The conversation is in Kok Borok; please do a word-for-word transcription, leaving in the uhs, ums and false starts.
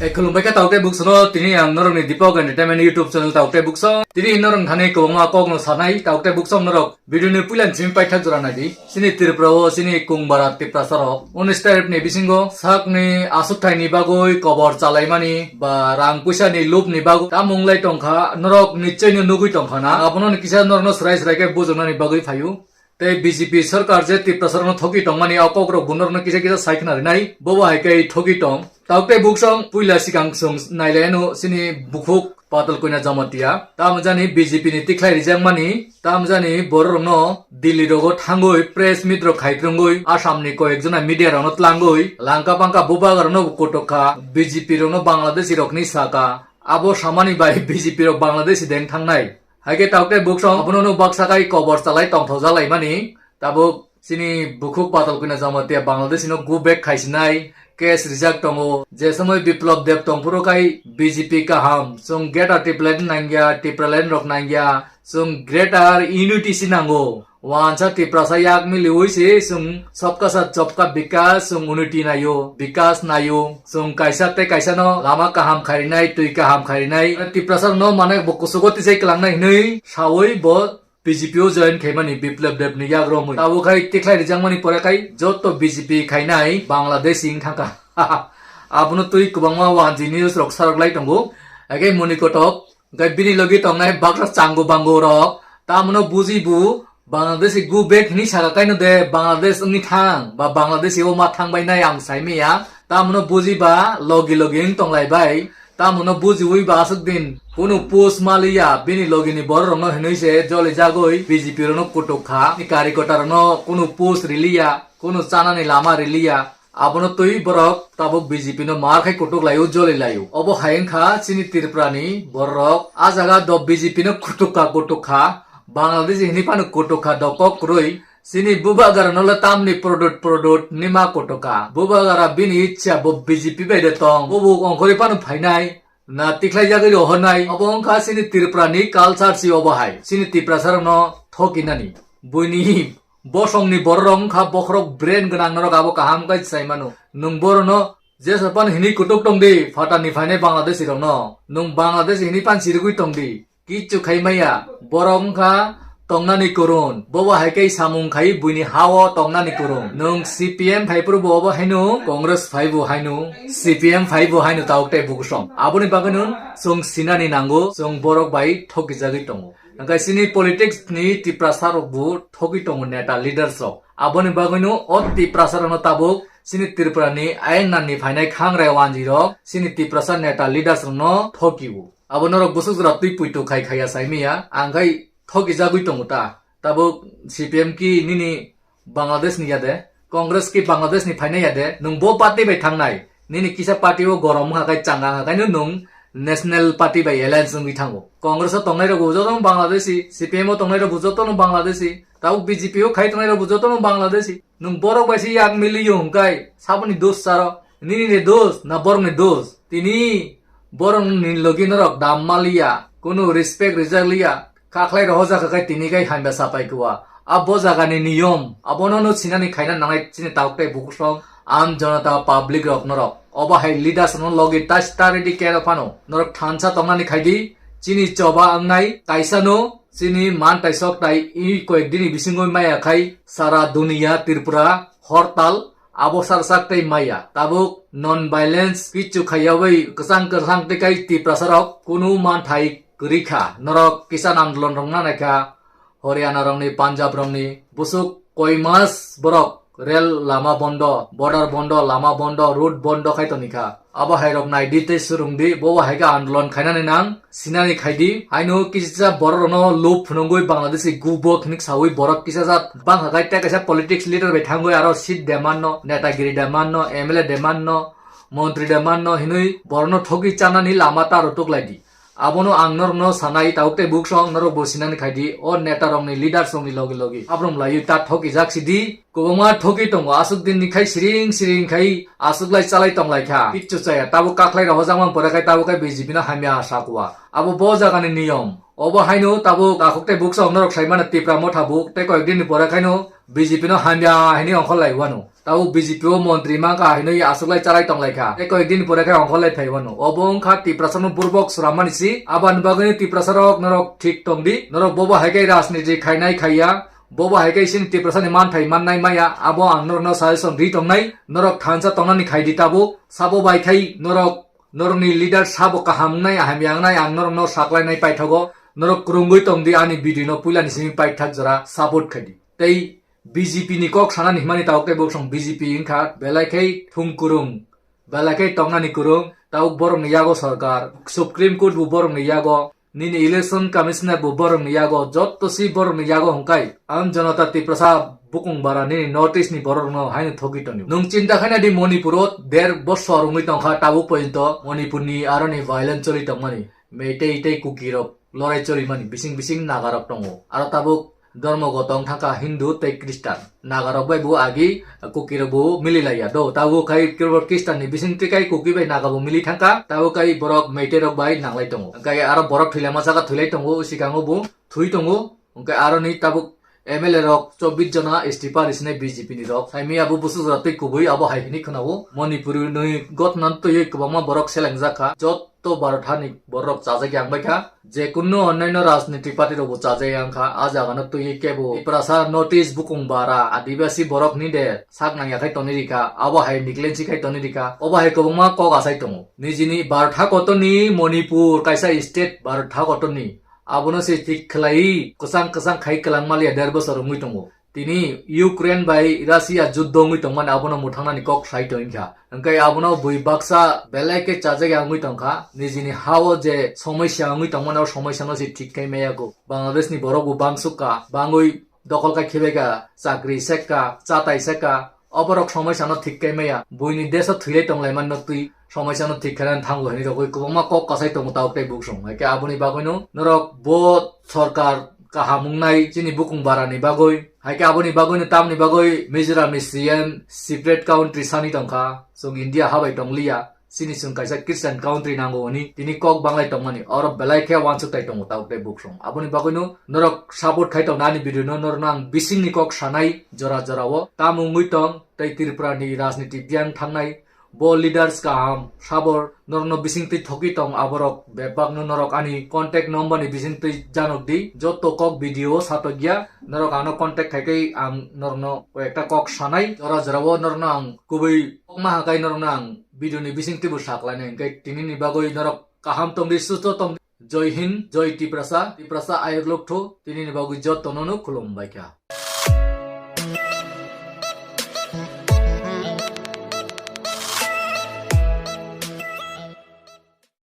Eh, khulumbai kha tauk tei buksono, tini ang norokni Deepak Entertainment YouTube channel tauk tei bukso. Tini norok thani kwbangma kokno sanai, tauk tei bukso norok video ni puila simi paithak jora naidi. Chini Tripura o, chini Kungbara Tiprasa rok, unis tarikh ni bisingo sakni aswk thaini bagwi kobor chalaimani ba rang puisa ni lob ni bagwi tamung lai tongkha, norok nichoi no nugwi tongkha na. Abono ni kisa norokno srai srai khe bujoknani bagwi phaio. Tei B J P sarkar je Tiprasa rokno thoki tongmani o kokrok bo norokno kisa kisa sai khna rinai, bobo hai khe thoki tong. Tauk tei buksong puila sikang chwng nailai ano chini bukhuk Patal Koina Jamatia. Tamo jani B J P ni tikhlai rijakmani, tamo jani borok rokno Delhi rogo thangwi press meet rok khai twrwngwi Assam ni koyek jona media rokno tlangwi langka pangka bubagra rokno kotokha, B J P rokno Bangladeshi rokni saka. Abo samani bai B J P rok Bangladeshi deng thangnai. Hai khe tauk tei buksong abono no baksa khai kobor chalai tongthok jalaimani. Tabuk chini bukhuk Patal Koina Jamatia Bangladeshi no go back khaisinai case rijak tongo. Je somoi Biplab Deb tongphuru khai B J P kaham, chwng Greater Tipraland nangya, Tipraland rok nangya, chwng Greater Unity si nango. Wansa Tiprasa yak miliwi se chwng Sabka Saath Sabka Vikas, chwng Unity naio, Vikas naio, chwng kaisa tei kaisa no lama kaham kharinai, twi kaham kharinai. Tiprasa no mane bo kusugo tisai kwlangnai hinwi sawi bo B J P o join khaimani Biplab Deb ni yak romwi. Tabuk khai tikhlai rijakmani pore khai joto B J P khainai Bangladeshi wng thangkha. Abono twi kwbangma wanji news rok sarok lai tongo. Age muni kotok, hwnkhe bini logi tongnai baksa chango bango rok. Tamono buji bu Bangladeshi go back hinwi saka kaino de Bangladesh wngni thang ba Bangladeshi o ma thangbai nai ang saimaya. Tamono buji ba logi logi wng tonglai bai. Tamono bujiwi ba aswk din kunu post maliya, bini logini borok rokno hinwi se joli jagwi B J P rokno kutuk kha, ni karikota rokno kunu post riliya, kunu chanani lama riliya, abono twi borok tabuk B J P no mar khai kutuk laio, joli laio. Obo hai wngkha chini Tripura ni borok, a jaga do B J P no kutuk kha, kutuk kha, Bangladesh hinwi phano kutuk kha do kok kwrwi, Chini bubagra no le tamni product product ni ma kotoka. Bubagra bini ichha bo B J P bai de tong. Bo bo ongkhorwi phano phainai. Na tikhlai jagwi rohornai. Obo wngkha chini Tripura ni culture si obo hai. Chini Tiprasa rok no thokinani. Buini bosong ni borok rok wngkha bokhorok brain gwnang norok abo kaham khe sai mano. Nwng borok no jesa pan hini kutuk tong di, phatani phainai Bangladeshi rok no. Nwng Bangladeshi hini pan sirigwi tong di. Kichu khai maya, borok wngkha tongnani kurun. Bobo hai khe samung khai buini ha-o tongnani kurun. Nwng C P M phai phuru bo obo haino, Congress phai bo haino, C P M phai bo haino tabuk tei bukusom. Aboni bagwi nwng chwng sinani nango, chwng borok bai thokijagwi tongo. Hwnkhe chini politics ni Tiprasa rok bo thogwi tongo neta leaders rok. Aboni bagwino o Tiprasa rokno tabuk chini Tripura ni ayang nani phainai khangrai wanji rok chini Tiprasa neta leaders rokno thokio. Abo norok bwswk jora twi puitu khai khaiya saimaya, ang khai thokijagwi tongo ta. Tabuk C P M ki nini Bangladesh ni yade, Congress ki Bangladesh ni phainai yade, nwng bo party bai thangnai, nini kisa party o gorom wngkha khai changa wngkha khai nwng National Party bai alliance wngwi thango. Congress o tongnai rok bo joto no Bangladeshi, C P M o tongnai rok bo joto no Bangladeshi, tabuk B J P o khai tongnai rok bo joto no Bangladeshi. Nwng borok bai se yak miliyo hwnkhe saboni dos charo? Nini ni dos na borok ni dos? Tini borok ni logi norok dam maliya, kunu respect rijak liya, kakhlai rohorjak khe tini kai hamya sapai kua. Abo jaga ni niyom, abono no sinani khaina nangnai chini tabuk tei bukusong am jonata public rok norok. Obo hai leaders no logi tas ta ready kero phano norok thansa tongnani khaidi, chini choba wngnai kaisa no Chini man tai sok tai i koyek dini bisingo maya khai sara dunia Tripura hortal abo sarsak tei maya. Tabuk non violence kichu khaiyawi kwchang kwchang tei kai Tiprasa rok kunu man thai kwrwi kha. Norok kisan andolon rok nanai kha Haryana rokni, Punjab rokni busuk koi mas borok Rel lama bondo, border bondo, lama bondo, road bondo khai toni kha. Abo hai rok nai di tei swrwng di, bo bo hai khe andolon khainani nang, sinani khai di. Haino kisa borok rokno lob phunugwi Bangladeshi gubo khinik sawi borok kisa jat bangkha khai tei kaisa politics leader bai thangwi aro seat demand no, netagiri demand no, M L A demand no, montri demand no hinwi borokno thogwi chanani lama ta rw tuklai di. Abono ang norokno sanai, tabuk tei buksong norok bo sinani khai di, o neta rokni leaders rokni logi logi. Abrom laiwi ta thokijak si di, kwbangma thogwi tongo, aswk din ni khai siring siring khai aswk lai chalai tong lai kha, kichu chaya, tabuk kakhlai rok hojakma pore khai tabuk khai B J P no hamya sa kua. Abo bo jaga ni niyom. Obo haino tabuk takhuk tei buksong norok sai mano Tipra Motha buk tei koyek din ni pore khaino B J P no hamya hinwi ongkhor lai wano. Abo B J P o montri mangkha hinwi achuklai chalai tonglaikha. Tei koyek din pore khe ongkhorlai phaiwano. Obo wngkha Tiprasa no burbok surammani si. Aboni bagwi Tiprasa rok norok thik tongdi. Norok bobo hai khe rajniti khainai khaiya. Bobo hai khe chini Tiprasa ni manthai mannai maya. Abo ang norokno suggestion ri tongnai. Norok thansa tongnani khaidi tabuk. Sabo bai khai norok norokni leader sabo kaham wngnai, ahamya wngnai, ang norokno saklainai paithago. Norok kwrwngwi tongdi, ani video no puilani simi paithak jora support khaidi. Tei B J P ni kok sanani himani tabuk tei bwsong B J P wngkha, belai khe thung kwrwng, belai khe tongnani kwrwng, tabuk borokni yago sorkar, Supreme Court bo borokni yago, nini election commissioner bo borokni yago, jotto si borokni yago hwnkhe, ang Janata Tiprasa bukung bara nini North East ni borokno haino thogwi tongo. Nwng chinta khaina di Manipur o der bosor wngwi tongkha tabuk porjonto Manipur ni aroni violence choli tongmani. Meitei tei Kuki rok lorai cholimani bising bising Naga rok tongo. Aro tabuk dormo gotong thangkha Hindu tei Christian. Naga rok bai bo agi Kuki rok bo mili laiya do. Tabuk khai kebo Christian ni bising twi kai Kuki bai Naga bo mili thangkha. Tabuk kai borok Meitei rok bai nanglai tongo. Hwnkhe aro borok thwilama jaga thwilai tongo, sikango bo thwi tongo. Hwnkhe aroni tabuk M L A rok chobbish jona istifa risinai B J P ni rok. Saimaya bo busu jora twi kubui abo hai hwnwi khwnao. Manipur ni gotna twiwi kwbangma borok selengjakha. Jotto Bharat hani borok chajak yang baikha. Je kuno onnaino rajnitik party rokbo chajak yang kha. A jagano twiwi kebo Tiprasa North East bukung bara Adibasi borok ni de sak nangya khai toni rikha. Abo hai niklensi khai toni rikha. Obo hai kwbangma kok asai tongo. Nijini Bharat hakotorni Manipur kaisa state Bharat hakotorni. Abono se thik khlai kwchang kwchang khai kwlangma liya der bosor wngwi tongo. Tini Ukraine bai Russia juddo wngwi tongmani abono mwthangnani kok sai tongkha. Hwnkhe abono bui baksa belai khe chajak ya wngwi tongkha. Nijini hao je somosya wngwi tongmani o somosyano se thik khai maya kho. Bangladeshni borok bo bangsukha, bangwi dokol kha khibaikha, chakri sekha, chatai sekha. Oborok somosyano thik khai maya, buini deso thwilai tonglaimani no twi somosyano thik khainani thango hinwi rogwi kwbangma kok kasai tongo tabuk tei buksong. Hai khe aboni bagwino norok bo sorkar kaham wngnai chini bukung barani bagwi. Hai khe aboni bagwino tamni bagwi Mizoram ni C M separate country sani tongkha, chwng India habai tongliya. Chini chwng kaisa Christian country nango hwnwi tini kok banglai tongmani, oro belai khe uansuk tai tongo tabuk tei buksong. Aboni bagwino norok support khai tong nani video no norokno ang bisingni kok sanai jora jora o. Tamo wngwi tong tei Tripura ni rajniti biyang thangnai bo leaders kaham sabor norokno bisingtwi thokwi tong aborok bebakno norok ani contact number ni bisingtwi janok di. Jotto kok video o satokya norok ano contact khai khe ang norokno koi ekta kok sanai jora jora o norokno ang kubui kokma hakai norokno ang video ni bising twibo saklainai, hwnkhe tini ni bagwi norok kaham tongdi, susto tongdi. Joi Hind, Joi Tiprasa, Tiprasa ayuk lukthuk, tini ni bagwi jotono no khulumbai kha.